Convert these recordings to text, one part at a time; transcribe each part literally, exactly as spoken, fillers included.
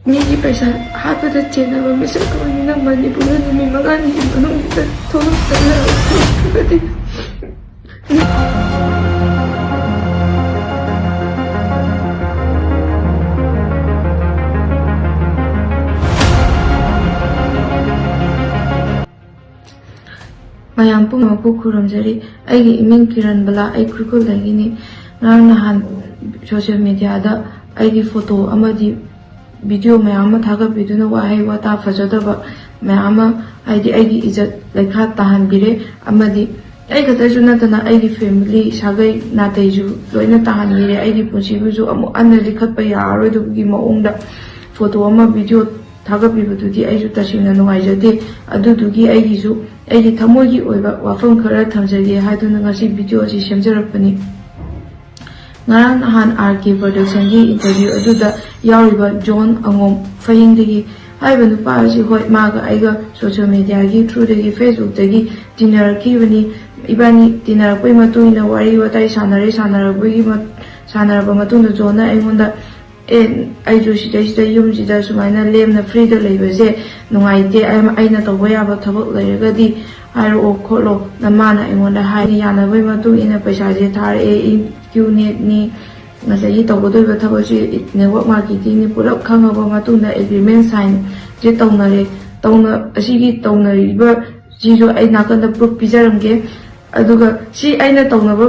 ꯃꯤꯒꯤ ꯄꯩꯁꯥ ꯍꯥꯠꯄꯗ ꯆꯦꯟꯅꯕ ꯃꯤꯁꯛ ꯑꯃꯅꯤꯅ ꯃꯅꯤꯄꯨꯔꯗ ꯅꯨꯃꯤꯠ ꯃꯉꯥꯅꯤꯒꯤ ꯃꯅꯨꯡꯁꯤꯗ ꯊꯣꯛꯂꯛꯇꯕ ꯌꯥꯔꯣꯏ꯫ ꯃꯌꯥꯝ ꯄꯨꯝꯅꯃꯛꯄꯨ ꯈꯨꯔꯨꯝꯖꯔꯤ꯫ ꯑꯩꯒꯤ ꯏꯃꯤꯡ ꯀꯤꯔꯟ ꯕꯂꯥ, ꯑꯩ ꯎꯈ꯭ꯔꯨꯜꯗꯒꯤꯅꯤ꯫ ꯉꯔꯥꯡ ꯅꯍꯥꯟ ꯁꯣꯁꯤꯌꯦꯜ ꯃꯦꯗꯤꯌꯥꯗ ꯑꯩꯒꯤ ꯐꯣꯇꯣ ꯑꯃꯗꯤ ꯚꯤꯗꯤꯑꯣ ꯃꯌꯥꯝ ꯑꯃ ꯊꯥꯒꯠꯄꯤꯗꯨꯅ ꯋꯥꯍꯩ ꯋꯥꯇꯥ ꯐꯖꯗꯕ ꯃꯌꯥꯝ ꯑꯃ, ꯍꯥꯏꯗꯤ ꯑꯩꯒꯤ ꯏꯖꯠ ꯂꯩꯈꯥ ꯇꯥꯍꯟꯕꯤꯔꯦ꯫ ꯑꯃꯗꯤ ꯑꯩ ꯈꯛꯇꯁꯨ ꯅꯠꯇꯅ ꯑꯩꯒꯤ ꯐꯦꯃꯤꯂꯤ, ꯁꯥꯒꯩ ꯅꯥꯇꯩꯁꯨ ꯂꯣꯏꯅ ꯇꯥꯍꯟꯕꯤꯔꯦ꯫ ꯑꯩꯒꯤ ꯄꯨꯟꯁꯤꯕꯨꯁꯨ ꯑꯃꯨꯛ ꯍꯟꯅ ꯂꯤꯈꯠꯄ ꯌꯥꯔꯔꯣꯏꯗꯕꯒꯤ ꯃꯑꯣꯡꯗ ꯐꯣꯇꯣ ꯑꯃ, ꯚꯤꯗꯤꯑꯣ ꯊꯥꯒꯠꯄꯤꯕꯗꯨꯗꯤ ꯑꯩꯁꯨ ꯇꯁꯦꯡꯅ ꯅꯨꯡꯉꯥꯏꯖꯗꯦ꯫ ꯑꯗꯨꯗꯨꯒꯤ ꯑꯩꯒꯤꯁꯨ ꯑꯩꯒꯤ ꯊꯃꯣꯏꯒꯤ ꯑꯣꯏꯕ ꯋꯥꯐꯝ ꯈꯔ ꯊꯝꯖꯒꯦ ꯍꯥꯏꯗꯨꯅ ꯉꯁꯤ ꯚꯤꯗꯤꯑꯣ ꯑꯁꯤ ꯁꯦꯝꯖꯔꯛꯄꯅꯤ꯫ ꯉꯔꯥꯡ ꯅꯍꯥꯟ ꯑꯥꯔ ꯀꯦ ꯄ꯭ꯔꯗꯛꯁꯟꯒꯤ ꯏꯟꯇꯔꯚ꯭ꯌꯨ ꯑꯗꯨꯗ ꯌꯥꯎꯔꯤꯕ ꯖꯣꯟ ꯑꯉꯣꯝ ꯐꯌꯦꯡꯗꯒꯤ ꯍꯥꯏꯔꯤꯕ ꯅꯨꯄꯥ ꯑꯁꯤ, ꯍꯣꯏ, ꯃꯥꯒ ꯑꯩꯒ ꯁꯣꯁꯤꯌꯦꯜ ꯃꯦꯗꯤꯌꯥꯒꯤ ꯊ꯭ꯔꯨꯗꯒꯤ, ꯐꯦꯁꯕꯨꯛꯇꯒꯤ ꯇꯤꯟꯅꯔꯛꯈꯤꯕꯅꯤ꯫ ꯏꯕꯥꯅꯤ ꯇꯤꯟꯅꯔꯛꯄꯒꯤ ꯃꯇꯨꯡ ꯏꯟꯅ ꯋꯥꯔꯤ ꯋꯥꯇꯥꯏ ꯁꯥꯟꯅꯔꯦ꯫ ꯁꯥꯟꯅꯔꯛꯄꯒꯤ ꯃ-, ꯁꯥꯟꯅꯔꯕ ꯃꯇꯨꯡꯗ ꯖꯣꯟꯅ ꯑꯩꯉꯣꯟꯗ, "ꯑꯦ, ꯑꯩꯁꯨ ꯁꯤꯗꯩꯁꯤꯗ ꯌꯨꯝꯁꯤꯗ ꯁꯨꯃꯥꯏꯅ ꯂꯦꯝꯅ ꯐ꯭ꯔꯤꯗ ꯂꯩꯕꯁꯦ ꯅꯨꯡꯉꯥꯏꯇꯦ꯫ ꯑꯩ-, ꯑꯩꯅ ꯇꯧꯕ ꯌꯥꯕ ꯊꯕꯛ ꯂꯩꯔꯒꯗꯤ ꯍꯥꯏꯔꯛꯑꯣ ꯈꯣꯠꯂꯣ", ꯅ ꯃꯥꯅ ꯑꯩꯉꯣꯟꯗ ꯍꯥꯏ꯫ ꯌꯥꯅꯕꯒꯤ ꯃꯇꯨꯡ ꯏꯟꯅ ꯄꯩꯁꯥꯁꯦ ꯊꯥꯔꯛꯑꯦ꯫ ꯏꯟ-, ꯀ꯭ꯌꯨ ꯅꯦꯠꯅꯤ, ꯉꯁꯥꯏꯒꯤ ꯇꯧꯒꯗꯣꯏꯕ ꯊꯕꯛꯁꯤ ꯅꯦꯠꯋꯥꯔꯛ ꯃꯥꯔꯀꯦꯇꯤꯡꯅꯤ, ꯄꯨꯂꯞ ꯈꯪꯉꯕ ꯃꯇꯨꯡꯗ ꯑꯦꯒ꯭ꯔꯤꯃꯦꯟ ꯁꯥꯏꯟꯁꯦ ꯇꯧꯅꯔꯦ꯫ ꯇꯧꯅ-, ꯑꯁꯤꯒꯤ ꯇꯧꯅꯔꯤꯕ ꯁꯤꯁꯨ ꯑꯩ ꯅꯥꯀꯟꯗ ꯄ꯭ꯔꯨꯐ ꯄꯤꯖꯔꯝꯒꯦ꯫ ꯑꯗꯨꯒ ꯁꯤ ꯑꯩꯅ ꯇꯧꯅꯕ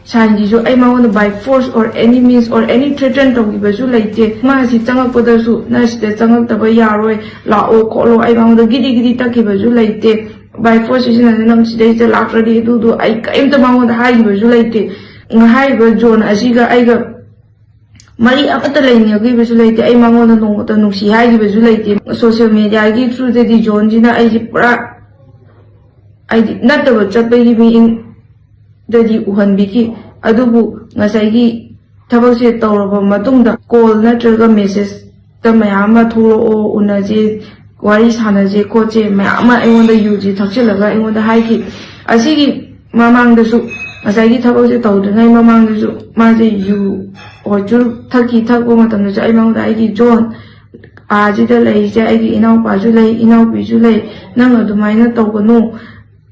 ꯁꯥꯏꯟꯁꯤꯁꯨ ꯑꯩ ꯃꯉꯣꯟꯗ by force or any means or any threaten ꯇꯧꯈꯤꯕꯁꯨ ꯂꯩꯇꯦ꯫ ꯃꯥ ꯑꯁꯤ ꯆꯪꯉꯛꯄꯗꯁꯨ, "ꯅꯪ ꯁꯤꯗ ꯆꯪꯉꯛꯇꯕ ꯌꯥꯔꯣꯏ, ꯂꯥꯛꯑꯣ ꯈꯣꯠꯂꯣ", ꯑꯩ ꯃꯉꯣꯟꯗ ꯒꯤꯗꯤ ꯒꯤꯗꯤ ꯇꯛꯈꯤꯕꯁꯨ ꯂꯩꯇꯦ꯫ By force ꯁꯤꯖꯤꯟꯅꯗꯅ ꯅꯪ ꯁꯤꯗꯩꯁꯤꯗ ꯂꯥꯛꯇ꯭ꯔꯗꯤ ꯑꯗꯨꯗꯨ ꯑꯩ ꯀꯔꯤꯝꯇ ꯃꯉꯣꯟꯗ ꯍꯥꯏꯈꯤꯕꯁꯨ ꯂꯩꯇꯦ꯫ ꯍꯥꯏꯔꯤꯕ ꯖꯣꯟ ꯑꯁꯤꯒ ꯑꯩꯒ ꯃꯔꯤ ꯑꯃꯠꯇ ꯂꯩꯅꯈꯤꯕꯁꯨ ꯂꯩꯇꯦ꯫ ꯑꯩ ꯃꯉꯣꯟꯗ ꯅꯣꯡꯃꯇ ꯅꯨꯡꯁꯤ ꯍꯥꯏꯈꯤꯕꯁꯨ ꯂꯩꯇꯦ꯫ ꯁꯣꯁꯤꯌꯦꯜ ꯃꯦꯗꯤꯌꯥꯒꯤ ꯊ꯭ꯔꯨꯗꯗꯤ ꯖꯣꯟꯁꯤꯅ ꯑꯩꯁꯦ ꯄꯨꯔꯥ, ꯍꯥꯏꯗꯤ, ꯅꯠꯇꯕ ꯆꯠꯄꯒꯤ ꯃꯤꯠꯌꯦꯡꯗꯗꯤ ꯎꯍꯟꯕꯤꯈꯤ꯫ ꯑꯗꯨꯕꯨ ꯉꯁꯥꯏꯒꯤ ꯊꯕꯛꯁꯦ ꯇꯧꯔꯕ ꯃꯇꯨꯡꯗ ꯀꯣꯜ ꯅꯠꯇ꯭ꯔꯒ ꯃꯦꯁꯦꯖꯇ ꯃꯌꯥꯝ ꯑꯃ, "ꯊꯣꯛꯂꯛꯑꯣ, ꯎꯅꯁꯦ, ꯋꯥꯔꯤ ꯁꯥꯟꯅꯁꯦ ꯈꯣꯠꯁꯦ", ꯃꯌꯥꯝ ꯑꯃ ꯑꯩꯉꯣꯟꯗ ꯌꯨꯁꯦ ꯊꯛꯆꯤꯜꯂꯒ ꯑꯩꯉꯣꯟꯗ ꯍꯥꯏꯈꯤ꯫ ꯑꯁꯤꯒꯤ ꯃꯃꯥꯡꯗꯁꯨ, ꯉꯁꯥꯏꯒꯤ ꯊꯕꯛꯁꯦ ꯇꯧꯗ꯭ꯔꯤꯉꯩ ꯃꯃꯥꯡꯗꯁꯨ ꯃꯥꯁꯦ ꯌꯨ ꯑꯣꯔ ꯆꯨꯔꯨꯞ ꯊꯛꯈꯤ꯫ ꯊꯛꯄ ꯃꯇꯝꯗꯁꯨ ꯑꯩ ꯃꯉꯣꯟꯗ, "ꯑꯩꯒꯤ ꯖꯣꯟ, ꯑꯥꯁꯤꯗ ꯂꯩꯔꯤꯁꯦ ꯑꯩꯒꯤ ꯏꯅꯥꯎꯄꯥꯁꯨ ꯂꯩ, ꯏꯅꯥꯎꯄꯤꯁꯨ ꯂꯩ, ꯅꯪ ꯑꯗꯨꯃꯥꯏꯅ ꯇꯧꯒꯅꯨ,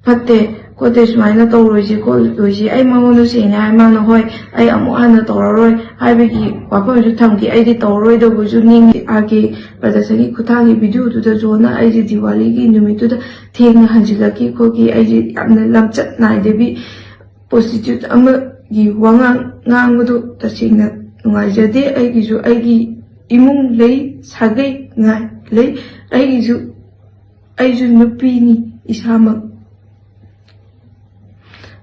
ꯐꯠꯇꯦ ꯈꯣꯠꯇꯦ, ꯁꯨꯃꯥꯏꯅ ꯇꯧꯔꯣꯏꯁꯤ ꯈꯣꯠꯂꯣꯏꯁꯤ꯫ ꯑꯩ ꯃꯉꯣꯟꯗ ꯁꯦꯡꯅ ꯍꯥꯏ, ꯃꯥꯅ "ꯍꯣꯏ, ꯑꯩ ꯑꯃꯨꯛ ꯍꯟꯅ ꯇꯧꯔꯔꯣꯏ" ꯍꯥꯏꯕꯒꯤ ꯋꯥꯐꯝꯁꯨ ꯊꯝꯈꯤ꯫ ꯑꯩꯗꯤ ꯇꯧꯔꯔꯣꯏꯗꯕꯁꯨ ꯅꯤꯡꯉꯤ꯫ ꯑꯥꯔ ꯀꯦ ꯄ꯭ꯔꯗꯛꯁꯟꯒꯤ ꯈꯨꯠꯊꯥꯡꯒꯤ ꯚꯤꯗꯤꯑꯣꯗꯨꯗ ꯖꯣꯟꯅ ꯑꯩꯁꯦ ꯗꯤꯋꯥꯂꯤꯒꯤ ꯅꯨꯃꯤꯠꯇꯨꯗ ꯊꯦꯡꯅ ꯍꯟꯖꯤꯜꯂꯛꯈꯤ ꯈꯣꯠꯈꯤ꯫ ꯑꯩꯁꯦ ꯌꯥꯝꯅ ꯂꯝꯆꯠ ꯅꯥꯏꯗꯕꯤ ꯄ꯭ꯔꯣꯁꯇꯤꯇ꯭ꯌꯨꯠ ꯑꯃꯒꯤ ꯋꯥꯉꯥꯡ ꯉꯥꯡꯕꯗꯨ ꯇꯁꯦꯡꯅ ꯅꯨꯡꯉꯥꯏꯖꯗꯦ꯫ ꯑꯩꯒꯤꯁꯨ ꯑꯩꯒꯤ ꯏꯃꯨꯡ ꯂꯩ, ꯁꯥꯒꯩ ꯉꯥꯏ ꯂꯩ꯫ ꯑꯩꯒꯤꯁꯨ, ꯑꯩꯁꯨ ꯅꯨꯄꯤꯅꯤ ꯏꯁꯥꯃꯛ꯫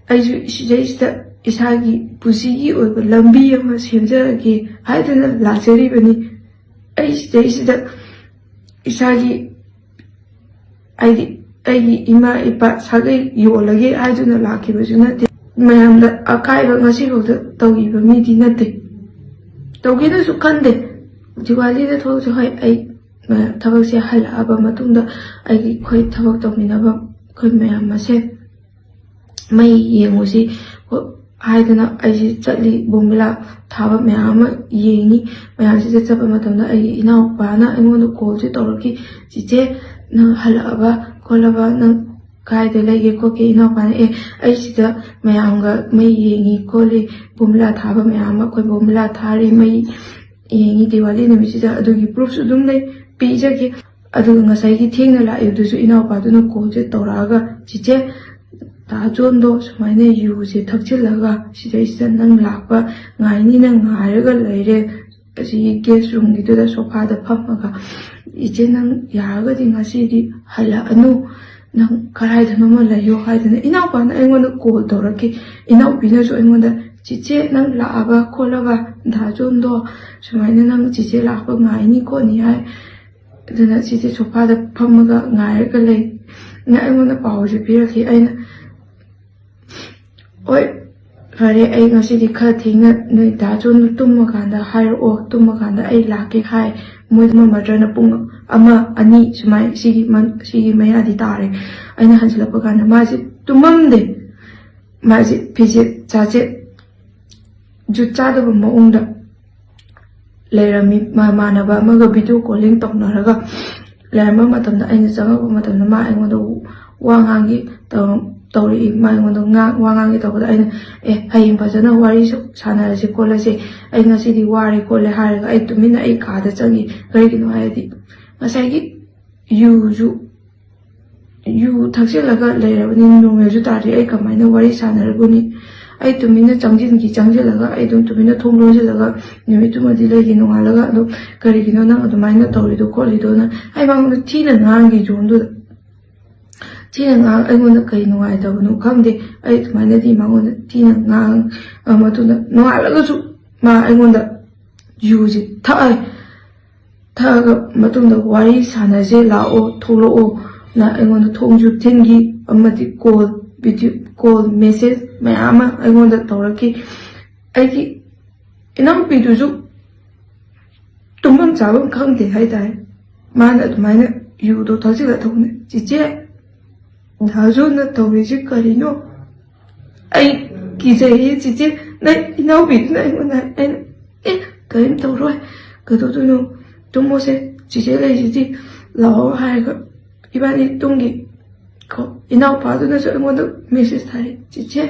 ꯑꯩꯁꯨ ꯁꯤꯗꯩꯁꯤꯗ ꯏꯁꯥꯒꯤ ꯄꯨꯟꯁꯤꯒꯤ ꯑꯣꯏꯕ ꯂꯝꯕꯤ ꯑꯃ ꯁꯦꯝꯖꯔꯒꯦ ꯍꯥꯏꯗꯨꯅ ꯂꯥꯛꯆꯔꯤꯕꯅꯤ꯫ ꯑꯩ ꯁꯤꯗꯩꯁꯤꯗ ꯏꯁꯥꯒꯤ, ꯍꯥꯏꯗꯤ, ꯑꯩꯒꯤ ꯏꯃꯥ ꯏꯄꯥ ꯁꯥꯒꯩ ꯌꯣꯜꯂꯒꯦ ꯍꯥꯏꯗꯨꯅ ꯂꯥꯛꯈꯤꯕꯁꯨ ꯅꯠꯇꯦ꯫ ꯃꯌꯥꯝꯗ ꯑꯀꯥꯏꯕ ꯉꯁꯤꯐꯥꯎꯗ ꯇꯧꯈꯤꯕ ꯃꯤꯗꯤ ꯅꯠꯇꯦ꯫ ꯇꯧꯒꯦꯅꯁꯨ ꯈꯟꯗꯦ꯫ ꯗꯤꯋꯥꯂꯤꯗ ꯊꯣꯛꯂꯛꯁꯦ, ꯍꯣꯏ, ꯑꯩ, ꯑ, ꯊꯕꯛꯁꯦ ꯍꯜꯂꯛꯑꯕ ꯃꯇꯨꯡꯗ ꯑꯩꯒꯤ, ꯑꯩꯈꯣꯏ ꯊꯕꯛ ꯇꯧꯃꯤꯟꯅꯕ ꯑꯩꯈꯣꯏ ꯃꯌꯥꯝ ꯃꯁꯦꯟ ꯃꯩ ꯌꯦꯡꯉꯨꯁꯤ ꯍꯥꯏꯗꯅ ꯑꯩꯁꯦ ꯆꯠꯂꯤ꯫ ꯕꯣꯝꯕꯤꯂꯥ ꯊꯥꯕ ꯃꯌꯥꯝ ꯑꯃ ꯌꯦꯡꯉꯤ꯫ ꯃꯌꯥꯝꯁꯤꯗ ꯆꯠꯄ ꯃꯇꯝꯗ ꯑꯩꯒꯤ ꯏꯅꯥꯎꯄꯥꯅ ꯑꯩꯉꯣꯟꯗ ꯀꯣꯜꯁꯦ ꯇꯧꯔꯛꯈꯤ, "ꯆꯤꯆꯦ, ꯅꯪ ꯍꯜꯂꯛꯑꯕ ꯈꯣꯠꯂꯕ, ꯅꯪ ꯀꯥꯏꯗ ꯂꯩꯒꯦ ꯈꯣꯠꯀꯦ?" ꯏꯅꯥꯎꯄꯥꯅ, "ꯑꯦ, ꯑꯩ ꯁꯤꯗ ꯃꯌꯥꯝꯒ ꯃꯩ ꯌꯦꯡꯉꯤ ꯈꯣꯠꯂꯤ, ꯕꯣꯝꯕꯤꯂꯥ ꯊꯥꯕ ꯃꯌꯥꯝ ꯑꯃ, ꯑꯩꯈꯣꯏ ꯕꯣꯝꯕꯤꯂꯥ ꯊꯥꯔꯤ, ꯃꯩ ꯌꯦꯡꯉꯤ ꯗꯤꯋꯥꯂꯤ ꯅꯨꯃꯤꯠꯁꯤꯗ, ꯑꯗꯨꯒꯤ ꯄ꯭ꯔꯨꯐꯁꯨ ꯑꯗꯨꯝ ꯂꯩ, ꯄꯤꯖꯒꯦ"꯫ ꯑꯗꯨꯒ ꯉꯁꯥꯏꯒꯤ ꯊꯦꯡꯅ ꯂꯥꯛꯏꯕꯗꯨꯁꯨ ꯏꯅꯥꯎꯄꯥꯗꯨꯅ ꯀꯣꯜꯁꯦ ꯇꯧꯔꯛꯑꯒ, "ꯆꯤꯆꯦ, ꯗꯥ ꯖꯣꯟꯗꯣ ꯁꯨꯃꯥꯏꯅ ꯌꯨꯁꯦ ꯊꯛꯆꯤꯜꯂꯒ ꯁꯤꯗꯩꯁꯤꯗ ꯅꯪ ꯂꯥꯛꯄ ꯉꯥꯏꯅꯤꯅ ꯉꯥꯏꯔꯒ ꯂꯩꯔꯦ, ꯑꯁꯤꯒꯤ ꯒꯦꯁ ꯔꯨꯝꯒꯤꯗꯨꯗ ꯁꯣꯐꯥꯗ ꯐꯝꯃꯒ꯫ ꯏꯆꯦ, ꯅꯪ ꯌꯥꯔꯒꯗꯤ ꯉꯁꯤꯗꯤ ꯍꯜꯂꯛꯑꯅꯨ, ꯅꯪ ꯀꯗꯥꯏꯗꯅꯣꯃ ꯂꯩꯌꯣ" ꯍꯥꯏꯗꯅ ꯏꯅꯥꯎꯄꯥꯅ ꯑꯩꯉꯣꯟꯗ ꯀꯣꯜ ꯇꯧꯔꯛꯈꯤ꯫ ꯏꯅꯥꯎꯄꯤꯅꯁꯨ ꯑꯩꯉꯣꯟꯗ, "ꯆꯤꯆꯦ, ꯅꯪ ꯂꯥꯛꯑꯕ ꯈꯣꯠꯂꯕ, ꯗꯥ ꯖꯣꯟꯗꯣ ꯁꯨꯃꯥꯏꯅ ꯅꯪ ꯆꯤꯆꯦ ꯂꯥꯛꯄ ꯉꯥꯏꯅꯤ ꯈꯣꯠꯅꯤ ꯍꯥꯏ, ꯑꯗꯨꯅ ꯆꯤꯆꯦ ꯁꯣꯐꯥꯗ ꯐꯝꯃꯒ ꯉꯥꯏꯔꯒ ꯂꯩ" ꯅ ꯑꯩꯉꯣꯟꯗ ꯄꯥꯎꯁꯦ ꯄꯤꯔꯛꯈꯤ꯫ ꯑꯩꯅ, "ꯍꯣꯏ, ꯐꯔꯦ, ꯑꯩ ꯉꯁꯤꯗꯤ ꯈꯔ ꯊꯦꯡꯅ ꯅꯣꯏ ꯗꯥ ꯖꯣꯟꯗꯣ ꯇꯨꯝꯃꯀꯥꯟꯗ ꯍꯥꯏꯔꯛꯑꯣ, ꯇꯨꯝꯃꯀꯥꯟꯗ ꯑꯩ ꯂꯥꯛꯀꯦ" ꯍꯥꯏ꯫ ꯃꯣꯏ ꯇꯨꯝꯃꯝꯃꯗ꯭ꯔꯅ ꯄꯨꯡ ꯑꯃ, ꯑꯅꯤ ꯁꯨꯃꯥꯏ, ꯁꯤꯒꯤ ꯃꯟ-, ꯁꯤꯒꯤ ꯃꯌꯥꯗꯤ ꯇꯥꯔꯦ꯫ ꯑꯩꯅ ꯍꯟꯖꯤꯜꯂꯛꯄ ꯀꯥꯟꯗ ꯃꯥꯁꯦ ꯇꯨꯝꯃꯝꯗꯦ꯫ ꯃꯥꯁꯦ ꯐꯤꯖꯦꯠ ꯆꯥꯖꯦꯠ ꯖꯨꯠ ꯆꯥꯗꯕ ꯃꯑꯣꯡꯗ ꯂꯩꯔꯝꯃꯤ꯫ ꯃꯃꯥꯟꯅꯕ ꯑꯃꯒ ꯚꯤꯗꯤꯑꯣ ꯀꯣꯂꯤꯡ ꯇꯧꯅꯔꯒ ꯂꯩꯔꯝꯕ ꯃꯇꯝꯗ, ꯑꯩꯅ ꯆꯪꯉꯛꯄ ꯃꯇꯝꯗ ꯃꯥ ꯑꯩꯉꯣꯟꯗ ꯋꯥ ꯉꯥꯡꯒꯦ ꯇꯧꯔꯝ- ꯇꯧꯔꯛꯏ꯫ ꯃꯥ ꯑꯩꯉꯣꯟꯗ ꯉꯥ- ꯋꯥ ꯉꯥꯡꯒꯦ ꯇꯧꯕꯗ ꯑꯩꯅ, "ꯑꯦ, ꯍꯌꯦꯡ ꯐꯖꯅ ꯋꯥꯔꯤ ꯁ- ꯁꯥꯟꯅꯔꯁꯤ ꯈꯣꯠꯂꯁꯤ, ꯑꯩ ꯉꯁꯤꯗꯤ ꯋꯥꯔꯦ ꯈꯣꯠꯂꯦ" ꯍꯥꯏꯔꯒ ꯑꯩ ꯇꯨꯃꯤꯟꯅ ꯑꯩ ꯀꯥꯗ ꯆꯪꯉꯤ꯫ ꯀꯔꯤꯒꯤꯅꯣ ꯍꯥꯏꯔꯗꯤ, ꯉꯁꯥꯏꯒꯤ ꯌꯨꯁꯨ ꯌꯨ ꯊꯛꯆꯤꯜꯂꯒ ꯂꯩꯔꯕꯅꯤ, ꯅꯣꯔꯃꯦꯜꯁꯨ ꯇꯥꯗ꯭ꯔꯤ, ꯑꯩ ꯀꯃꯥꯏꯅ ꯋꯥꯔꯤ ꯁꯥꯟꯅꯔꯨꯒꯅꯤ? ꯑꯩ ꯇꯨꯃꯤꯟꯅ ꯆꯪꯁꯤꯟꯈꯤ꯫ ꯆꯪꯁꯤꯜꯂꯒ ꯑꯩ ꯑꯗꯨꯝ ꯇꯨꯃꯤꯟꯅ ꯊꯣꯡ ꯂꯣꯟꯁꯤꯜꯂꯒ ꯅꯨꯃꯤꯠꯇꯨꯃꯗꯤ ꯂꯩꯒꯦ꯫ ꯅꯣꯡꯉꯥꯜꯂꯒ ꯑꯗꯨꯝ, "ꯀꯔꯤꯒꯤꯅꯣ ꯅꯪ ꯑꯗꯨꯃꯥꯏꯅ ꯇꯧꯔꯤꯗꯣ ꯈꯣꯠꯂꯤꯗꯣꯅ?" ꯑꯩ ꯃꯉꯣꯟꯗ ꯊꯤꯅ ꯉꯥꯡꯈꯤ ꯖꯣꯟꯗꯨꯗ꯫ ꯊꯤꯅ ꯉꯥꯡ- ꯑꯩꯉꯣꯟꯗ ꯀꯔꯤ ꯅꯨꯡꯉꯥꯏꯇꯕꯅꯣ ꯈꯪꯗꯦ꯫ ꯑꯩ ꯑꯗꯨꯃꯥꯏꯅꯗꯤ ꯃꯉꯣꯟꯗ ꯊꯤꯅ ꯉꯥꯡ- ꯑ, ꯃꯇꯨꯡꯗ ꯅꯣꯡꯉꯥꯜꯂꯒꯁꯨ ꯃꯥ ꯑꯩꯉꯣꯟꯗ ꯌꯨꯁꯤ ꯊꯛꯑꯦ꯫ ꯊꯛꯑꯒ ꯃꯇꯨꯡꯗ, "ꯋꯥꯔꯤ ꯁꯥꯟꯅꯁꯦ, ꯂꯥꯛꯑꯣ, ꯊꯣꯛꯂꯛꯑꯣꯅ" ꯑꯩꯉꯣꯟꯗ ꯊꯣꯡꯁꯨ ꯊꯤꯟꯈꯤ, ꯑꯃꯗꯤ ꯀꯣꯜ, ꯚꯤꯗꯤꯑꯣ ꯀꯣꯜ, ꯃꯦꯁꯦꯖ ꯃꯌꯥꯝ ꯑꯃ ꯑꯩꯉꯣꯟꯗ ꯇꯧꯔꯛꯈꯤ꯫ ꯑꯩꯒꯤ ꯏꯅꯥꯎꯄꯤꯗꯨꯁꯨ ꯇꯨꯝꯐꯝ ꯆꯥꯐꯝ ꯈꯪꯗꯦ ꯍꯥꯏꯇꯥꯔꯦ꯫ ꯃꯥꯅ ꯑꯗꯨꯃꯥꯏꯅ ꯌꯨꯗꯣ ꯊꯛꯆꯤꯜꯂ ꯊꯛꯅꯦ꯫ "ꯆꯤꯆꯦ, ꯗꯥ ꯖꯣꯟꯅ ꯇꯧꯔꯤꯁꯤ ꯀꯔꯤꯅꯣ?" "ꯑꯩ ꯀꯤꯖꯩꯌꯦ ꯆꯤꯆꯦ, ꯅꯪ ꯏꯅꯥꯎꯄꯤꯗꯨꯅ ꯑꯩꯉꯣꯟꯗ ꯍꯥꯏ꯫" ꯑꯩꯅ, "ꯑꯦ, ꯀꯔꯤꯝ ꯇꯧꯔꯣꯏ, ꯀꯩꯗꯧꯗꯣꯏꯅꯣ? ꯇꯨꯝꯃꯣꯁꯦ, ꯆꯤꯆꯦ ꯂꯩꯁꯤꯗꯤ, ꯂꯥꯛꯑꯣ" ꯍꯥꯏꯔꯒ ꯏꯕꯥꯅꯤ ꯇꯨꯝꯈꯤ꯫ ꯀꯣ, ꯏꯅꯥꯎꯄꯥꯗꯨꯅꯁꯨ ꯑꯩꯉꯣꯟꯗ ꯃꯦꯁꯦꯖ ꯊꯥꯔꯛꯏ, "ꯆꯤꯆꯦ,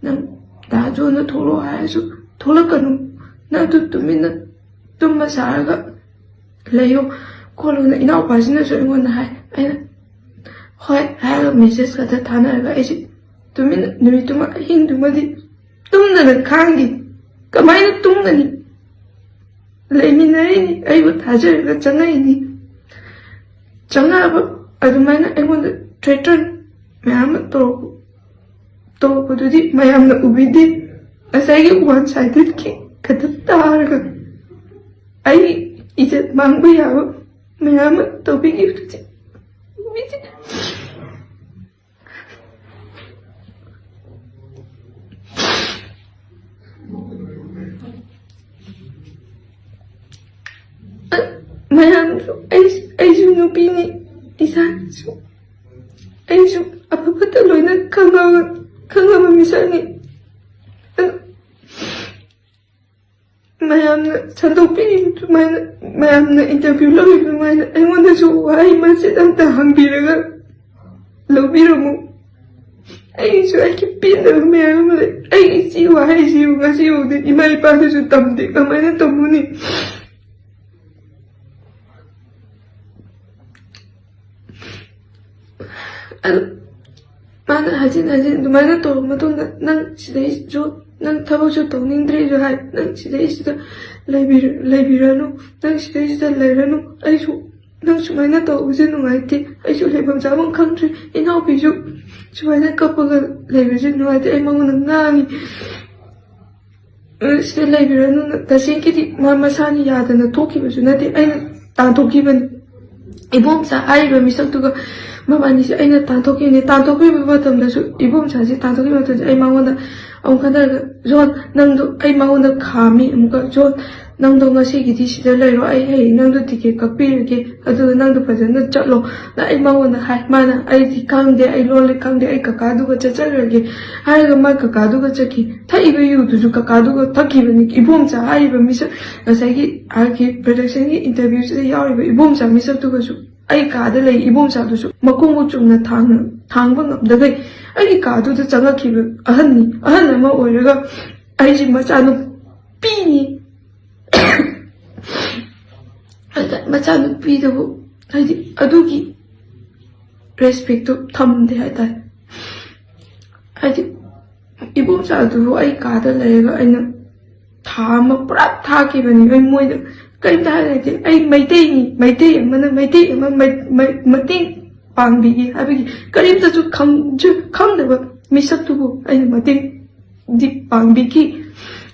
ꯅꯪ ꯗꯥ ꯖꯣꯟꯗ ꯊꯣꯛꯂꯛꯑꯣ ꯍꯥꯏꯔꯁꯨ ꯊꯣꯛꯂꯛꯀꯅꯨ, ꯅꯪ ꯑꯗꯨ ꯇꯨꯃꯤꯟꯅ ꯇꯨꯝꯕ ꯁꯥꯔꯒ ꯂꯩꯌꯣ ꯈꯣꯠꯂꯣꯅ" ꯏꯅꯥꯎꯄꯥꯁꯤꯅꯁꯨ ꯑꯩꯉꯣꯟꯗ ꯍꯥꯏ꯫ ꯑꯩꯅ "ꯍꯣꯏ" ꯍꯥꯏꯔꯒ ꯃꯦꯁꯦꯖ ꯈꯛꯇ ꯊꯥꯅꯔꯒ ꯑꯩꯁꯦ ꯇꯨꯃꯤꯟꯅ ꯅꯨꯃꯤꯠꯇꯨꯃ, ꯑꯍꯤꯡꯗꯨꯃꯗꯤ ꯇꯨꯝꯗꯅ ꯈꯥꯡꯈꯤ꯫ ꯀꯃꯥꯏꯅ ꯇꯨꯝꯒꯅꯤ? ꯂꯩꯃꯤꯟꯅꯔꯤꯅꯤ, ꯑꯩꯕꯨ ꯊꯥꯖꯔꯒ ꯆꯪꯉꯛꯏꯅꯤ꯫ ꯆꯪꯉꯛꯑꯕ ꯑꯗꯨꯃꯥꯏꯅ ꯑꯩꯉꯣꯟꯗ ꯊ꯭ꯔꯦꯇꯟ ꯃꯌꯥꯝ ꯑꯃ ꯇꯧꯔꯛꯄ, ꯇꯧꯔꯛꯄꯗꯨꯗꯤ ꯃꯌꯥꯝꯅ ꯎꯕꯤꯗꯦ꯫ ꯉꯁꯥꯏꯒꯤ ꯋꯥꯟ ꯁꯥꯏꯗꯦꯠꯀꯤ ꯈꯛꯇ ꯇꯥꯔꯒ ꯑꯩ ꯏꯖꯠ ꯃꯥꯡꯕ ꯌꯥꯕ ꯃꯌꯥꯝ ꯑꯃ ꯇꯧꯕꯤꯈꯤꯕꯗꯨꯗꯤ ꯎꯕꯤꯗꯦ꯫ ꯃꯌꯥꯝꯁꯨ, ꯑꯩ, ꯑꯩꯁꯨ ꯅꯨꯄꯤꯅꯤ, ꯏꯁꯥꯁꯨ, ꯑꯩꯁꯨ ꯑꯐ ꯐꯠꯇ ꯂꯣꯏꯅ ꯈꯪꯉꯕ, ꯈꯪꯉꯕ ꯃꯤꯁꯛꯅꯤ꯫ ꯑꯗꯨ ꯃꯌꯥꯝꯅ ꯁꯟꯗꯣꯛꯄꯤꯔꯤꯕ ꯑꯗꯨꯃꯥꯏꯅ, ꯃꯌꯥꯝꯅ ꯏꯟꯇꯔꯚ꯭ꯌꯨ ꯂꯧꯔꯤꯕ ꯑꯗꯨꯃꯥꯏꯅ ꯑꯩꯉꯣꯟꯗꯁꯨ ꯋꯥꯍꯩ ꯃꯆꯦꯠ ꯑꯝꯇ ꯍꯪꯕꯤꯔꯒ ꯂꯧꯕꯤꯔꯝꯃꯨ꯫ ꯑꯩꯒꯤꯁꯨ ꯑꯩꯒꯤ ꯄꯦꯟꯗꯕ ꯃꯌꯥꯝ ꯑꯃ ꯂꯩ꯫ ꯑꯩꯒꯤ ꯏꯆꯦ ꯋꯥꯍꯩꯁꯤꯕꯨ ꯉꯁꯤꯐꯥꯎꯗꯤ ꯏꯃꯥ ꯏꯄꯥꯗꯁꯨ ꯇꯝꯗꯦ꯫ ꯀꯃꯥꯏꯅ ꯇꯝꯃꯨꯅꯤ? ꯑꯗꯨ ꯃꯥꯅ ꯍꯟꯖꯤꯟ ꯍꯟꯖꯤꯟ ꯑꯗꯨꯃꯥꯏꯅ ꯇꯧꯔꯕ ꯃꯇꯨꯡꯗ, "ꯅꯪ ꯁꯤꯗꯩꯁꯨ, ꯅꯪ ꯊꯕꯛꯁꯨ ꯇꯧꯅꯤꯡꯗ꯭ꯔꯦꯁꯨ ꯍꯥꯏ, ꯅꯪ ꯁꯤꯗꯩꯁꯤꯗ ꯂꯩꯕꯤꯔ-, ꯂꯩꯕꯤꯔꯅꯨ, ꯅꯪ ꯁꯤꯗꯩꯁꯤꯗ ꯂꯩꯔꯅꯨ, ꯑꯩꯁꯨ ꯅꯪ ꯁꯨꯃꯥꯏꯅ ꯇꯧꯕꯁꯦ ꯅꯨꯡꯉꯥꯏꯇꯦ, ꯑꯩꯁꯨ ꯂꯩꯐꯝ ꯆꯥꯐꯝ ꯈꯪꯗ꯭ꯔꯦ, ꯏꯅꯥꯎꯄꯤꯁꯨ ꯁꯨꯃꯥꯏꯅ ꯀꯞꯄꯒ ꯂꯩꯕꯁꯦ ꯅꯨꯡꯉꯥꯏꯇꯦ", ꯑꯩ ꯃꯉꯣꯟꯗ ꯉꯥꯡꯉꯤ꯫ ꯑ, "ꯁꯤꯗ ꯂꯩꯕꯤꯔꯅꯨ, ꯇꯁꯦꯡꯀꯤꯗꯤ ꯃꯥ ꯃꯁꯥꯅ ꯌꯥꯗꯅ ꯊꯣꯛꯈꯤꯕꯁꯨ ꯅꯠꯇꯦ, ꯑꯩꯅ ꯇꯥꯟꯊꯣꯛꯈꯤꯕꯅꯤ꯫ ꯏꯕꯣꯝꯆꯥ ꯍꯥꯏꯔꯤꯕ ꯃꯤꯁꯛꯇꯨꯒ ꯃꯕꯥꯅꯤꯁꯦ ꯑꯩꯅ ꯇꯥꯟꯊꯣꯛꯈꯤꯕꯅꯤ꯫ ꯇꯥꯟꯊꯣꯛꯈꯤꯕ ꯃꯇꯝꯗꯁꯨ, ꯏꯕꯣꯝꯆꯥꯁꯦ ꯇꯥꯟꯊꯣꯛꯈꯤꯕ ꯃꯇꯝꯗ ꯑꯩ ꯃꯉꯣꯟꯗ ꯑꯃꯨꯛ ꯈꯟꯊꯔꯒ, ꯖꯣꯟ, ꯅꯪꯗꯣ", ꯑꯩ ꯃꯉꯣꯟꯗ ꯈꯥꯝꯃꯤ ꯑꯃꯨꯛꯀ, "ꯖꯣꯟ, ꯅꯪꯗꯣ ꯉꯁꯤꯒꯤꯗꯤ ꯁꯤꯗ ꯂꯩꯔꯣ, ꯑꯩ ꯍꯌꯦꯡ ꯅꯪꯗꯣ ꯇꯤꯀꯦꯠ ꯀꯛꯄꯤꯔꯒꯦ, ꯑꯗꯨꯒ ꯅꯪꯗꯣ ꯐꯖꯅ ꯆꯠꯂꯣ", ꯅ ꯑꯩ ꯃꯉꯣꯟꯗ ꯍꯥꯏ꯫ ꯃꯥꯅ, "ꯑꯩꯗꯤ ꯈꯪꯗꯦ, ꯑꯩ ꯂꯣꯜꯂꯤ ꯈꯪꯗꯦ, ꯑꯩ ꯀꯀꯥꯗꯨꯒ ꯆꯠꯆꯈ꯭ꯔꯒꯦ" ꯍꯥꯏꯔꯒ ꯃꯥ ꯀꯀꯥꯗꯨꯒ ꯆꯠꯈꯤ꯫ ꯊꯛꯏꯕ ꯌꯨꯗꯨꯁꯨ ꯀꯀꯥꯗꯨꯒ ꯊꯛꯈꯤꯕꯅꯤ꯫ ꯏꯕꯣꯝꯆꯥ ꯍꯥꯏꯔꯤꯕ ꯃꯤꯁꯛ, ꯉꯁꯥꯏꯒꯤ ꯑꯥꯔ ꯀꯦ ꯄ꯭ꯔꯗꯛꯁꯟꯒꯤ ꯏꯟꯇꯔꯚ꯭ꯌꯨꯁꯤꯗ ꯌꯥꯎꯔꯤꯕ ꯏꯕꯣꯝꯆꯥ ꯃꯤꯁꯛꯇꯨꯒꯁꯨ ꯑꯩ ꯀꯥꯗ ꯂꯩ꯫ ꯏꯕꯣꯝꯆꯥꯗꯨꯁꯨ ꯃꯈꯣꯡ ꯃꯈꯨꯠ ꯆꯨꯝꯅ ꯊꯥꯡꯅ, ꯊꯥꯡꯕ ꯉꯝꯗꯈꯩ ꯑꯩꯒꯤ ꯀꯥꯗꯨꯗ ꯆꯪꯉꯛꯈꯤꯕ ꯑꯍꯟꯅꯤ꯫ ꯑꯍꯟ ꯑꯃ ꯑꯣꯏꯔꯒ ꯑꯩꯁꯦ ꯃꯆꯥꯅꯨꯄꯤꯅꯤ꯫ ꯑꯗ ꯃꯆꯥꯅꯨꯄꯤꯗꯕꯨ, ꯍꯥꯏꯗꯤ, ꯑꯗꯨꯒꯤ ꯔꯦꯁꯄꯦꯛꯇꯣ ꯊꯝꯗꯦ ꯍꯥꯏꯇꯥꯔꯦ꯫ ꯍꯥꯏꯗꯤ, ꯏꯕꯣꯝꯆꯥꯗꯨꯕꯨ ꯑꯩ ꯀꯥꯗ ꯂꯩꯔꯒ ꯑꯩꯅ ꯊꯥ ꯑꯃ ꯄꯨꯔꯥ ꯊꯥꯈꯤꯕꯅꯤ꯫ ꯑꯩ ꯃꯣꯏꯗ ꯀꯔꯤꯝꯇ ꯍꯥꯏꯔ ꯂꯩꯇꯦ꯫ ꯑꯩ ꯃꯩꯇꯩꯅꯤ, ꯃꯩꯇꯩ ꯑꯃꯅ ꯃꯩꯇꯩ ꯑꯃ ꯃ-, ꯃ-, ꯃꯇꯦꯡ ꯄꯥꯡꯕꯤꯒꯦ ꯍꯥꯏꯕꯒꯤ ꯀꯔꯤꯝꯇꯁꯨ ꯈꯪꯖ-, ꯈꯪꯗꯕ ꯃꯤꯁꯛꯇꯨꯕꯨ ꯑꯩꯅ ꯃꯇꯦꯡꯗꯤ ꯄꯥꯡꯕꯤꯈꯤ꯫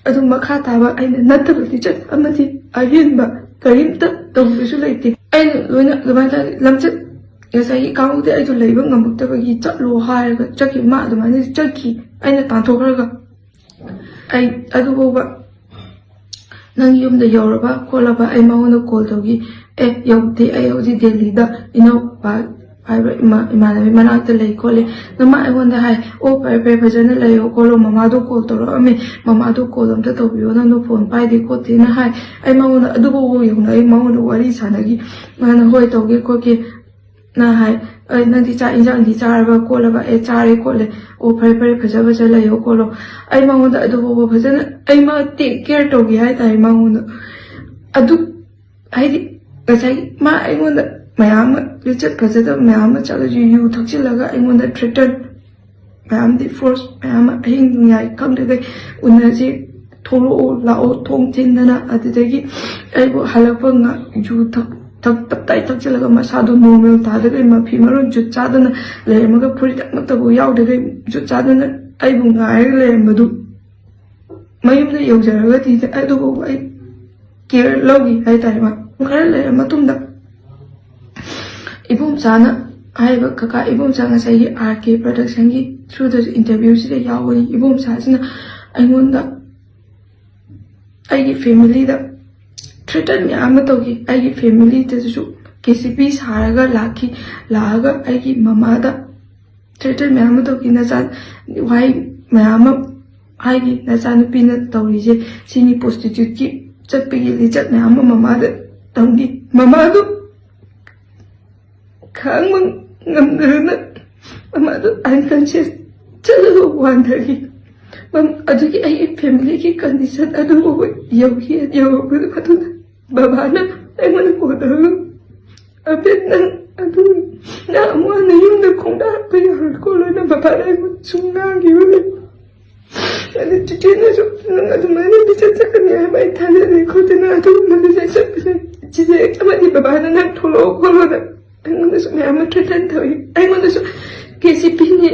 ꯑꯗꯨ ꯃꯈꯥ ꯇꯥꯕ ꯑꯩꯅ ꯅꯠꯇꯕ ꯂꯤꯆꯠ ꯑꯃꯗꯤ ꯑꯍꯦꯟꯕ ꯀꯔꯤꯝꯇ ꯇꯧꯕꯁꯨ ꯂꯩꯇꯦ꯫ ꯑꯩꯅ ꯂꯣꯏꯅ ꯑꯗꯨꯃꯥꯏꯅ ꯇꯧꯔꯦ꯫ ꯂꯝꯆꯠ, ꯉꯁꯥꯏꯒꯤ ꯀꯥꯡꯕꯨꯗꯤ ꯑꯩꯗꯣ ꯂꯩꯕ ꯉꯝꯃꯛꯇꯕꯒꯤ ꯆꯠꯂꯣ ꯍꯥꯏꯔꯒ ꯆꯠꯈꯤ꯫ ꯃꯥ ꯑꯗꯨꯃꯥꯏꯅ ꯆꯠꯈꯤ, ꯑꯩꯅ ꯇꯥꯟꯊꯣꯛꯈ꯭ꯔꯒ꯫ ꯑꯩ ꯑꯗꯨꯐꯥꯎꯕ ꯅꯪ ꯌꯨꯝꯗ ꯌꯧꯔꯕ ꯈꯣꯠꯂꯕ ꯑꯩ ꯃꯉꯣꯟꯗ ꯀꯣꯜ ꯇꯧꯈꯤ꯫ "ꯑꯦ, ꯌꯧꯗꯦ, ꯑꯩ ꯍꯧꯖꯤꯛ ꯗꯦꯜꯂꯤꯗ ꯏꯅꯥꯎꯄꯥ ꯍꯥꯏꯕ ꯏꯃꯥ-, ꯏꯃꯥꯟꯅꯕꯤ ꯃꯅꯥꯛꯇ ꯂꯩ ꯈꯣꯠꯂꯤ꯫ ꯅꯃꯥ ꯑꯩꯉꯣꯟꯗ ꯍꯥꯏ, "ꯑꯣ, ꯐꯔꯦ, ꯐꯔꯦ, ꯐꯖꯅ ꯂꯩꯌꯣ ꯈꯣꯠꯂꯣ, ꯃꯃꯥꯗꯣ ꯀꯣꯜ ꯇꯧꯔꯛꯑꯝꯃꯦ, ꯃꯃꯥꯗꯣ ꯀꯣꯜ ꯑꯝꯇ ꯇꯧꯕꯤꯌꯣ, ꯅꯪꯗꯣ ꯐꯣꯟ ꯄꯥꯏꯗꯦ ꯈꯣꯠꯇꯦꯅ" ꯍꯥꯏ꯫ ꯑꯩ ꯃꯉꯣꯟꯗ ꯑꯗꯨꯐꯥꯎꯕ ꯌꯧꯅ ꯑꯩ ꯃꯉꯣꯟꯗ ꯋꯥꯔꯤ ꯁꯥꯟꯅꯈꯤ꯫ ꯃꯥꯅ, "ꯍꯣꯏ, ꯇꯧꯒꯦ ꯈꯣꯠꯀꯦ"ꯅ ꯍꯥꯏ꯫ "ꯑꯦ, ꯅꯪꯗꯤ ꯆꯥꯛ ꯏꯟꯖꯥꯡꯗꯤ ꯆꯥꯔꯕ ꯈꯣꯠꯂꯕ?" "ꯑꯦ, ꯆꯥꯔꯦ ꯈꯣꯠꯂꯦ"꯫ "ꯑꯣ, ꯐꯔꯦ, ꯐꯔꯦ, ꯐꯖ ꯐꯖ ꯂꯩꯌꯣ ꯈꯣꯠꯂꯣ"꯫ ꯑꯩ ꯃꯉꯣꯟꯗ ꯑꯗꯨꯐꯥꯎꯕ ꯐꯖꯅ ꯑꯩ ꯃꯥ ꯇꯦꯛ ꯀꯦꯌꯔ ꯇꯧꯒꯦ ꯍꯥꯏꯇꯥꯔꯦ ꯃꯉꯣꯟꯗ꯫ ꯑꯗꯨ ꯍꯥꯏꯗꯤ, ꯉꯁꯥꯏꯒꯤ ꯃꯥ ꯑꯩꯉꯣꯟꯗ ꯃꯌꯥꯝ ꯑꯃ, ꯂꯤꯆꯠ ꯐꯖꯗꯕ ꯃꯌꯥꯝ ꯑꯃ ꯆꯠꯂꯁꯨ, ꯌꯨ ꯊꯛꯆꯤꯜꯂꯒ ꯑꯩꯉꯣꯟꯗ ꯊ꯭ꯔꯦꯇꯟ ꯃꯌꯥꯝꯗꯤ, ꯐꯣꯔꯁ ꯃꯌꯥꯝ ꯑꯃ, ꯑꯍꯤꯡ ꯅꯣꯡꯌꯥꯏ ꯈꯪꯗ꯭ꯔꯤꯈꯩ ꯎꯅꯁꯤ, ꯊꯣꯛꯂꯛꯑꯣ, ꯂꯥꯛꯑꯣ, ꯊꯣꯡ ꯊꯤꯟꯗꯅ꯫ ꯑꯗꯨꯗꯒꯤ ꯑꯩꯕꯨ ꯍꯜꯂꯛꯄ ꯉꯥ-, ꯌꯨ ꯊꯛ-, ꯊꯛ-, ꯇꯞꯇꯥꯏ ꯊꯛꯆꯤꯜꯂꯒ ꯃꯁꯥꯗꯣ ꯅꯣꯔꯃꯦꯜ ꯇꯥꯗꯈꯩ, ꯃꯐꯤ ꯃꯔꯣꯟ ꯖꯨꯠ ꯆꯥꯗꯅ ꯂꯩꯔꯝꯃꯒ, ꯐꯨꯔꯤꯠ ꯑꯃꯠꯇꯕꯨ ꯌꯥꯎꯗꯈꯩ ꯖꯨꯠ ꯆꯥꯗꯅ ꯑꯩꯕꯨ ꯉꯥꯏꯔꯒ ꯂꯩꯔꯝꯕꯗꯨ, ꯃꯌꯨꯝꯗ ꯌꯧꯖꯔꯒꯗꯤ ꯑꯗꯨꯕꯨ ꯑꯩ ꯀꯦꯌꯔ ꯂꯧꯈꯤ ꯍꯥꯏꯇꯥꯔꯦ꯫ ꯃꯥ ꯈꯔ ꯂꯩꯔ ꯃꯇꯨꯡꯗ ꯏꯕꯣꯝꯆꯥꯅ ꯍꯥꯏꯔꯤꯕ, ꯀꯀꯥ ꯏꯕꯣꯝꯆꯥ, ꯉꯁꯥꯏꯒꯤ ꯑꯥꯔ ꯀꯦ ꯄ꯭ꯔꯗꯛꯁꯟꯒꯤ ꯊ꯭ꯔꯨꯗꯁꯨ ꯏꯟꯇꯔꯚ꯭ꯌꯨꯁꯤꯗ ꯌꯥꯎꯕꯅꯤ꯫ ꯏꯕꯣꯝꯆꯥꯁꯤꯅ ꯑꯩꯉꯣꯟꯗ, ꯑꯩꯒꯤ ꯐꯦꯃꯤꯂꯤꯗ ꯊ꯭ꯔꯦꯇꯟ ꯃꯌꯥꯝ ꯑꯃ ꯇꯧꯈꯤ꯫ ꯑꯩꯒꯤ ꯐꯦꯃꯤꯂꯤꯗꯁꯨ ꯀꯦ ꯁꯤ ꯄꯤ ꯁꯥꯔꯒ ꯂꯥꯛꯈꯤ꯫ ꯂꯥꯛꯑꯒ ꯑꯩꯒꯤ ꯃꯃꯥꯗ ꯊ꯭ꯔꯦꯇꯟ ꯃꯌꯥꯝ ꯑꯃ ꯇꯧꯈꯤ꯫ "ꯅꯆꯥ ꯋꯥꯍꯩ ꯃꯌꯥꯝ ꯑꯃ ꯍꯥꯏꯈꯤ꯫ ꯅꯆꯥꯅꯨꯄꯤꯅ ꯇꯧꯔꯤꯁꯦ ꯁꯤꯅꯤ, ꯄ꯭ꯔꯣꯁꯇꯤꯇ꯭ꯌꯨꯠꯀꯤ ꯆꯠꯄꯒꯤ ꯂꯤꯆꯠ ꯃꯌꯥꯝ ꯑꯃ ꯃꯃꯥꯗ ꯇꯝꯈꯤ"꯫ ꯃꯃꯥꯗꯨ ꯈꯥꯡꯕ ꯉꯝꯗꯗꯅ ꯃꯃꯥꯗꯨ ꯑꯟꯀꯟꯁꯤꯌꯁ ꯆꯠꯂꯒ ꯋꯥꯟꯊꯈꯤ꯫ ꯃꯝ-, ꯑꯗꯨꯒꯤ ꯑꯩꯒꯤ ꯐꯦꯃꯤꯂꯤꯒꯤ ꯀꯟꯗꯤꯁꯟ ꯑꯗꯨ ꯐꯥꯎꯕ ꯌꯧꯈꯤ꯫ ꯌꯧꯔꯛꯄꯗꯨ ꯃꯇꯨꯡꯗ ꯕꯕꯥꯅ ꯑꯩꯉꯣꯟꯗ ꯀꯣꯜ ꯇꯧꯔꯒ, "ꯑꯕꯦ, ꯅꯪ ꯑꯗꯨꯝ, ꯅꯪ ꯑꯃꯨꯛ ꯍꯟꯅ ꯌꯨꯝꯗ ꯈꯣꯡꯗꯥ ꯍꯥꯞꯄ ꯌꯥꯔꯣꯏ ꯈꯣꯠꯂꯣꯏꯅ" ꯕꯕꯥꯅ ꯑꯩꯉꯣꯟꯗ ꯁꯨꯝ ꯉꯥꯡꯈꯤꯕꯅꯦ꯫ ꯑꯗꯨ ꯆꯤꯆꯦꯅꯁꯨ ꯅꯪ ꯑꯗꯨꯃꯥꯏꯅ ꯂꯤꯆꯠ ꯆꯠꯀꯅꯤ ꯍꯥꯏꯕ ꯑꯩ ꯊꯥꯖꯗꯦ ꯈꯣꯠꯇꯦꯅ ꯑꯗꯨꯒꯨꯝꯕ ꯂꯤꯆꯠ ꯆꯠꯄꯁꯦ ꯆꯤꯆꯦ ꯑꯃꯗꯤ ꯕꯕꯥꯅ ꯅꯪ ꯊꯣꯛꯂꯛꯑꯣ ꯈꯣꯠꯂꯣꯅ ꯑꯩꯉꯣꯟꯗꯁꯨ ꯃꯌꯥꯝ ꯑꯃ ꯊ꯭ꯔꯦꯇꯟ ꯇꯧꯏ꯫ ꯑꯩꯉꯣꯟꯗꯁꯨ ꯀꯦ ꯁꯤ ꯄꯤꯅꯤ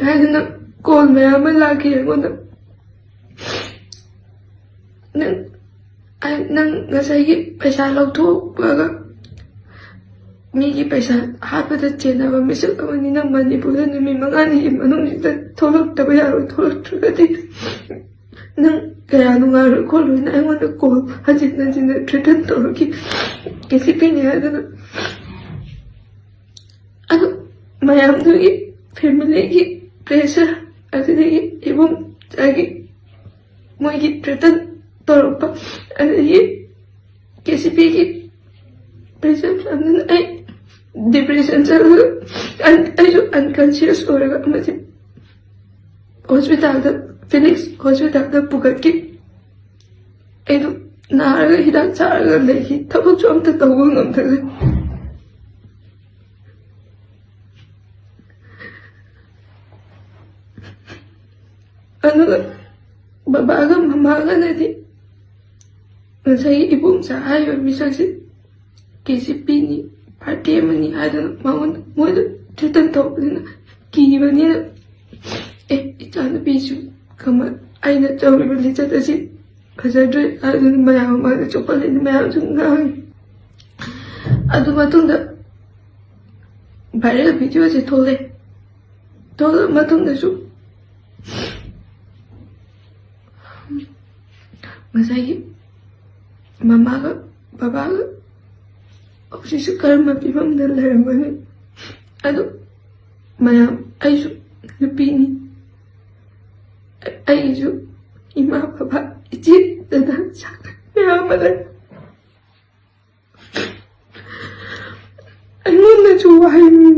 ꯍꯥꯏꯗꯅ ꯀꯣꯜ ꯃꯌꯥꯝ ꯑꯃ ꯂꯥꯛꯈꯤ ꯑꯩꯉꯣꯟꯗ꯫ "ꯅꯪ, ꯑꯩ, ꯅꯪ ꯉꯁꯥꯏꯒꯤ ꯄꯩꯁꯥ ꯂꯧꯊꯣꯛꯄꯒ ꯃꯤꯒꯤ ꯄꯩꯁꯥ ꯍꯥꯠꯄꯗ ꯆꯦꯟꯅꯕ ꯃꯤꯁꯛ ꯑꯃꯅꯤ꯫ ꯅꯪ ꯃꯅꯤꯄꯨꯔꯗ ꯅꯨꯃꯤꯠ ꯃꯉꯥꯅꯤꯒꯤ ꯃꯅꯨꯡꯁꯤꯗ ꯊꯣꯛꯂꯛꯇꯕ ꯌꯥꯔꯣꯏ꯫ ꯊꯣꯛꯂꯛꯇ꯭ꯔꯒꯗꯤ ꯅꯪ ꯀꯌꯥ ꯅꯨꯡꯉꯥꯏꯔꯣꯏ ꯈꯣꯠꯂꯣꯏꯅ" ꯑꯩꯉꯣꯟꯗ ꯀꯣꯜ ꯍꯟꯖꯤꯟ ꯍꯟꯖꯤꯟꯅ ꯊ꯭ꯔꯦꯇꯟ ꯇꯧꯔꯛꯈꯤ꯫ ꯀꯦ ꯁꯤ ꯄꯤꯅꯤ ꯍꯥꯏꯗꯅ꯫ ꯃꯌꯥꯝꯗꯨꯒꯤ ꯐꯦꯃꯤꯂꯤꯒꯤ ꯄ꯭ꯔꯦꯁꯔ, ꯑꯗꯨꯗꯒꯤ ꯏꯕꯨꯡ ꯑꯩꯒꯤ ꯃꯣꯏꯒꯤ ꯊ꯭ꯔꯦꯇꯟ ꯇꯧꯔꯛꯄ, ꯑꯗꯒꯤ ꯀꯦ ꯁꯤ ꯄꯤꯒꯤ ꯄ꯭ꯔꯦꯁꯔ ꯃꯌꯥꯝꯗꯨꯅ ꯑꯩ ꯗꯤꯄ꯭ꯔꯦꯁꯟ ꯆꯠꯂꯒ ꯑꯟ- ꯑꯩꯁꯨ ꯑꯟꯀꯟꯁꯤꯌꯁ ꯑꯣꯏꯔꯒ ꯑꯃꯗꯤ ꯍꯣꯁꯄꯤꯇꯥꯜꯗ, ꯐꯤꯅꯤꯛꯁ ꯍꯣꯁꯄꯤꯇꯥꯜꯗ ꯄꯨꯈꯠꯈꯤ꯫ ꯑꯩꯗꯣ ꯅꯥꯔꯒ ꯍꯤꯗꯥꯛ ꯆꯥꯔꯒ ꯂꯩꯈꯤ, ꯊꯕꯛꯁꯨ ꯑꯝꯇ ꯇꯧꯕ ꯉꯝꯗ꯭ꯔꯦ꯫ ꯑꯗꯨꯒ ꯕꯕꯥꯒ ꯃꯃꯥꯒꯅꯗꯤ ꯉꯁꯥꯏꯒꯤ ꯏꯕꯣꯝꯆꯥ ꯍꯥꯏꯔꯤꯕ ꯃꯤꯁꯛꯁꯦ ꯀꯦ ꯁꯤ ꯄꯤꯅꯤ, ꯄꯥꯔꯇꯤ ꯑꯃꯅꯤ ꯍꯥꯏꯗꯅ ꯃꯉꯣꯟꯗ, ꯃꯣꯏꯗ ꯊ꯭ꯔꯦꯇꯟ ꯇꯧꯕꯅꯤꯅ, ꯀꯤꯕꯅꯤꯅ, "ꯑꯦ, ꯏꯆꯥꯅꯨꯄꯤꯁꯨ ꯀꯃ-, ꯑꯩꯅ ꯇꯧꯔꯤꯕ ꯂꯤꯆꯠ ꯑꯁꯤ ꯐꯖꯗ꯭ꯔꯦ" ꯍꯥꯏꯗꯨꯅ ꯃꯌꯥꯝ ꯃꯃꯥꯡꯗ ꯆꯣꯞꯍꯜꯂꯤꯅꯤ, ꯃꯌꯥꯝꯁꯨ ꯉꯥꯡꯉꯤ꯫ ꯑꯗꯨ ꯃꯇꯨꯡꯗ ꯚꯥꯏꯔꯦꯜ ꯚꯤꯗꯤꯑꯣꯁꯦ ꯊꯣꯛꯂꯛꯑꯦ꯫ ꯊꯣꯛꯂꯛꯑ ꯃꯇꯨꯡꯗꯁꯨ ꯉꯁꯥꯏꯒꯤ ꯃꯃꯥꯒ ꯕꯕꯥꯒ ꯍꯧꯖꯤꯛꯁꯨ ꯀꯔꯝꯕ ꯐꯤꯕꯝꯗ ꯂꯩꯔꯝꯒꯅꯤ? ꯑꯗꯨ ꯃꯌꯥꯝ, ꯑꯩꯁꯨ ꯅꯨꯄꯤꯅꯤ, ꯑꯩꯒꯤꯁꯨ ꯏꯃꯥ, ꯕꯕꯥ, ꯏꯆꯦ, ꯗꯗꯥ, ꯃꯌꯥꯝ ꯑꯃ ꯂꯩ꯫ ꯑꯩꯉꯣꯟꯗꯁꯨ ꯋꯥꯍꯩ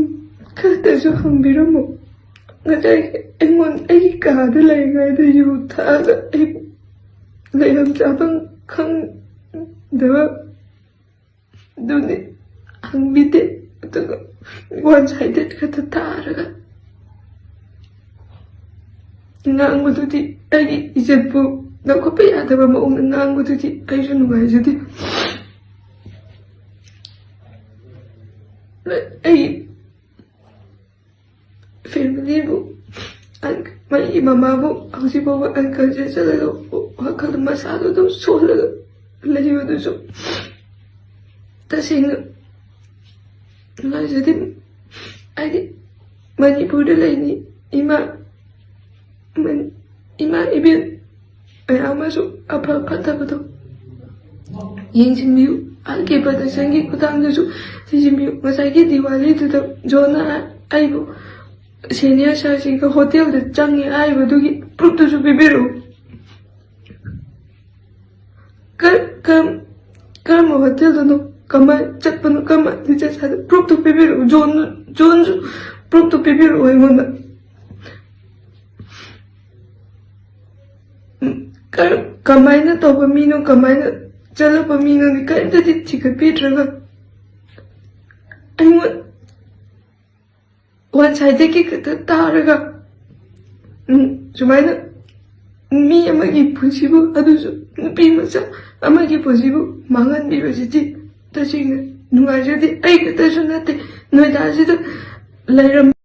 ꯈꯔꯇꯁꯨ ꯍꯪꯕꯤꯔꯝꯃꯨ꯫ ꯉꯁꯥꯏ ꯑꯩꯉꯣꯟ-, ꯑꯩꯒꯤ ꯀꯥꯗ ꯂꯩꯔꯤꯉꯩꯗ ꯌꯨ ꯊꯛꯑꯒ ꯑꯩ ꯂꯩꯐꯝ ꯆꯥꯐꯝ ꯈꯪꯗꯕ ꯑꯗꯨꯅꯤ ꯍꯪꯕꯤꯗꯦ꯫ ꯑꯗꯨꯒ ꯋꯥꯟ ꯁꯥꯏꯗꯦꯠ ꯈꯛꯇ ꯇꯥꯔꯒ ꯉꯥꯡꯕꯗꯨꯗꯤ, ꯑꯩꯒꯤ ꯏꯖꯠꯄꯨ ꯂꯧꯈꯠꯄ ꯌꯥꯗꯕ ꯃꯑꯣꯡꯗ ꯉꯥꯡꯕꯗꯨꯗꯤ ꯑꯩꯁꯨ ꯅꯨꯡꯉꯥꯏꯖꯗꯦ꯫ ꯑꯩ ꯐꯦꯃꯤꯂꯤꯕꯨ, ꯑꯟ-, ꯃꯥꯒꯤ ꯃꯃꯥꯕꯨ ꯍꯧꯖꯤꯛ ꯐꯥꯎꯕ ꯑꯟꯀꯟꯁꯤꯌꯁ ꯆꯠꯂꯒ ꯋꯥꯈꯜ ꯃꯁꯥꯗꯣ ꯑꯗꯨꯝ ꯁꯣꯜꯂꯒ ꯂꯩꯕꯗꯨꯁꯨ ꯇꯁꯦꯡꯅ ꯅꯨꯡꯉꯥꯏꯖꯗꯦ꯫ ꯍꯥꯏꯗꯤ ꯃꯅꯤꯄꯨꯔꯗ ꯂꯩꯅꯤ, ꯏꯃꯥ, ꯃꯅꯤ-, ꯏꯃꯥ ꯏꯕꯦꯟ ꯃꯌꯥꯝ ꯑꯃꯁꯨ ꯑꯐ ꯐꯠꯇꯕꯗꯣ ꯌꯦꯡꯁꯤꯟꯕꯤꯌꯨ꯫ ꯑꯥꯔ ꯀꯦ ꯄ꯭ꯔꯗꯛꯁꯟꯒꯤ ꯈꯨꯊꯥꯡꯗꯁꯨ ꯊꯤꯖꯤꯟꯕꯤꯌꯨ꯫ ꯉꯁꯥꯏꯒꯤ ꯗꯤꯋꯥꯂꯤꯗꯨꯗ ꯖꯣꯟꯅ ꯑꯩꯕꯨ ꯁꯦꯅꯤꯌꯔ ꯁꯥꯔꯁꯤꯡꯒ ꯍꯣꯇꯦꯜꯗ ꯆꯪꯉꯦ ꯍꯥꯏꯕꯗꯨꯒꯤ ꯄ꯭ꯔꯨꯐꯇꯨꯁꯨ ꯄꯤꯕꯤꯔꯛꯎ꯫ ꯀꯔ-, ꯀꯔꯝ-, ꯀꯔꯝꯕ ꯍꯣꯇꯦꯜꯗꯅꯣ? ꯀꯃꯥꯏ ꯆꯠꯄꯅꯣ? ꯀꯃꯥꯏ ꯂꯤꯆꯠ ꯁꯥꯗ? ꯄ꯭ꯔꯨꯐꯇꯨ ꯄꯤꯕꯤꯔꯛꯎ꯫ ꯖꯣꯟ-, ꯖꯣꯟꯁꯨ ꯄ꯭ꯔꯨꯐꯇꯨ ꯄꯤꯕꯤꯔꯛꯎ ꯑꯩꯉꯣꯟꯗ꯫ ꯎꯝ, ꯀꯔ-, ꯀꯃꯥꯏꯅ ꯇꯧꯕ ꯃꯤꯅꯣ? ꯀꯃꯥꯏꯅ ꯆꯠꯂꯛꯄ ꯃꯤꯅꯣꯗꯤ ꯀꯔꯤꯝꯇꯗꯤ ꯊꯤꯒꯠꯄꯤꯗ꯭ꯔꯒ ꯑꯩꯉꯣꯟ-, ꯋꯥꯟ ꯁꯥꯏꯗꯦꯠꯀꯤ ꯈꯛꯇ ꯇꯥꯔꯒ, ꯎꯝ, ꯁꯨꯃꯥꯏꯅ ꯃꯤ ꯑꯃꯒꯤ ꯄꯨꯟꯁꯤꯕꯨ, ꯑꯗꯨꯁꯨ ꯅꯨꯄꯤ ꯃꯆꯥ ꯑꯃꯒꯤ ꯄꯨꯟꯁꯤꯕꯨ ꯃꯥꯡꯍꯟꯕꯤꯕꯁꯤꯗꯤ ꯇꯁꯦꯡꯅ ꯅꯨꯡꯉꯥꯏꯖꯗꯦ꯫ ꯑꯩ ꯈꯛꯇꯁꯨ ꯅꯠꯇꯦ, ꯅꯣꯏꯗꯥꯁꯤꯗ ꯂꯩꯔꯝ-